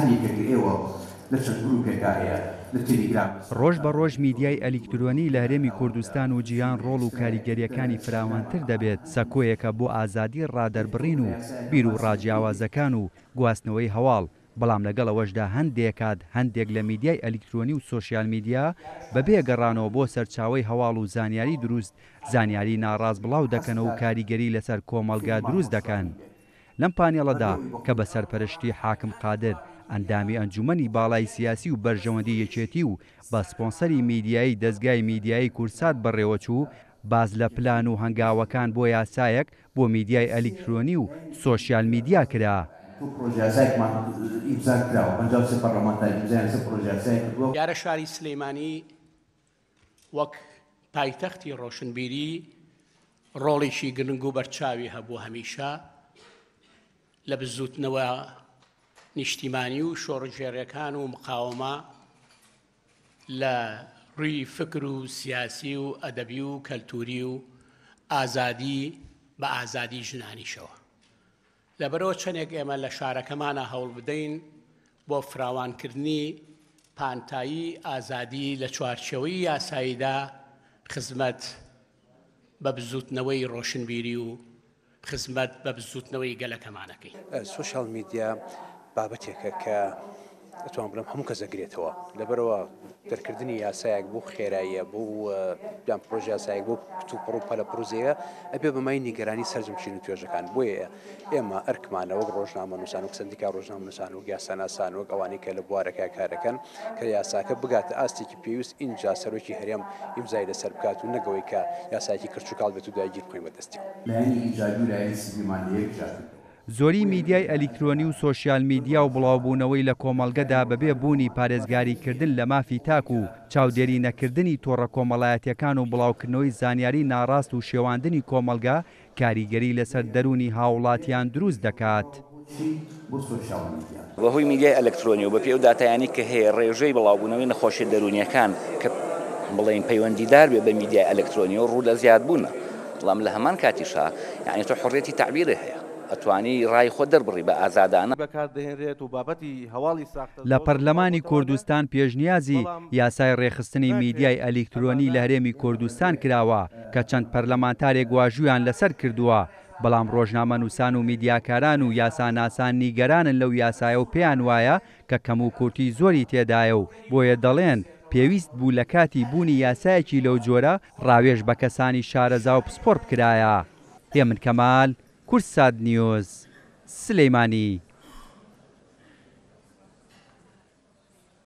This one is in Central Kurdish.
هەر یەکێک لە ئێوە لە چەند گروپێکا هەیە لە تێلیگرام. ڕۆژ بە ڕۆژ میدیای ئەلیکترۆنی لە هەرێمی کوردستان و جیهان ڕۆڵ و کاریگەرییەکانی فراوانتر دەبێت، سەکۆیەکە بۆ ئازادی ڕادەربڕین و بیروڕا جیاوازەکان و گواستنەوەی هەواڵ، بەڵام لەگەڵ ئەوەشدا هەندێ کات هەندێک لە میدیای ئەلیکترۆنی و سۆشیال میدیا بەبێ گەڕانەوە بۆ سەرچاوەی هەواڵ و زانیاری دروست زانیاری ناڕاست بڵاو دەکەنەوە و کاریگەری لەسەر کۆمەڵگە دروست دەکەن. لەم پانێڵەدا کە بە سەرپەرشتی حاکم قادر، ئەندامی ئەنجومەنی باڵای سیاسی و بەرژەوەندی یەکێتی و بە سپۆنسەری میدیایی دەزگای میدیایی کوردسات بەڕێوەچوو، باس لە پلان و هەنگاوەکان بۆ یاسایەک بۆ میدیای ئەلیکترۆنی و سۆشیال میدیا کرا. تۆ پرۆژەیاسایەکمان ئیمزا کراوە، 53 پەرلەمانتار ئیمزایان لەسەر پرۆژەیاسایەک کردووە. دیارە شاری سلێمانی وەک پایتەختی ڕۆشنبیری ڕۆڵێکی گرنگ و بەرچاوی هەبوو هەمیشە لە بزووتنەوە نیشتیمانی و شۆڕشگێڕیەکان و مقاومە لە ڕووی فکر و سیاسی و ئەدەبی و کەلتوری و ئازادی بە ئازادی ژنانیشەوە. لەبەرئەوە چەندێک ئێمە لە شارەکەمانا هەوڵبدەین بۆ فراوانکردنی پانتایی ئازادی لە چوارچێوەی یاساییدا خزمەت بە بزووتنەوەی ڕۆشنبیری و خزمەت بە بزووتنەوەی گەلەکەمان ئەکەین. سۆشیال میدیا بابەتێکە کە ئەتوانم بڵێم هەموو کەس ئەگرێتەوە، لەبەرئەوە دەرکردنی یاسایەک بۆ خێراییە بۆ یان پرۆژە یاسایەک بۆ کتوپڕ و پەلەپڕوزێیە ئەبێ بە مای نیگەرانی سەرجەم چین و توێژەکان، بۆیە ئێمە ئەرکمانە وەک ڕۆژنامەنووسان وەک سەندیکای ڕۆژنامەنووسان وەک یاساناسان وەک ئەوانەی کە لە بوارەکە کارەکەن کە یاساکە بگاتە ئاستێکی پێویست ئینجا سەرۆکی هەرێم ئیمزای لەسەر بکات و نەک ئەوەی کە یاسایەکی کرچوکاڵ بێت و دوای گیر بخۆین بە دەستیەوە. لایەنی ئیجابی و لایەنی سلبیمان لە یەک جیا کردەوە. زۆری میدیای ئەلیکترۆنی و سۆشیال میدیا و بڵاوبوونەوەی لە کۆمەڵگەدا بەبێ بوونی پارێزگاریکردن لە مافی تاک و چاودێری نەکردنی تۆڕە کۆمەڵایەتیەکان و بڵاوکردنەوەی زانیاری ناڕاست و شێواندنی کۆمەڵگە کاریگەری لەسەر دەروونی هاوڵاتیان دروست دەکات. بەهۆی میدیای ئەلکترۆنی و بەپێی ئەو داتایانەی کە هەیە ڕێژەی بڵاوبوونەوەی نەخۆشیە دەروونیەکان کە بڵێین پەیوەندیدار بێ بە میدیای ئەلکترۆنیەوە ڕوو لە زیادبوونە بەڵام لە هەمان کاتیشا یانی تۆ حوڕیەتی تەعبیرت هەیە ئەتوانی ڕای خۆت دەربڕی بە ئازادانە. بەکاردەهێنرێت و بابەتی هەواڵی ساختە لە زۆر زۆر بڵاو پەرلەمانی بۆتەوانێ کوردستان پێشنیازی بەڵام یاسای ڕێکخستنی ناکرێت میدیای ئەمانە ئەلیکترۆنی لە هەرێمی کوردستان کراوە کە چەند پەرلەمانتارێک واژوویان لەسەر کردووە بەڵام ڕۆژنامەنووسان و میدیاکاران و یاساناسان نیگەرانن لەو یاسایە و پێیان وایە کە کەموکورتی زۆری تێدایە و بۆیە دەڵێن پێویست بوو لە کاتی بوونی یاسایەکی لەو جۆرە ڕاوێژ بە کەسانی شارەزا و پسپۆڕ بکرایە. هێمن کەمال، کوردسات نیوز، سلیمانی.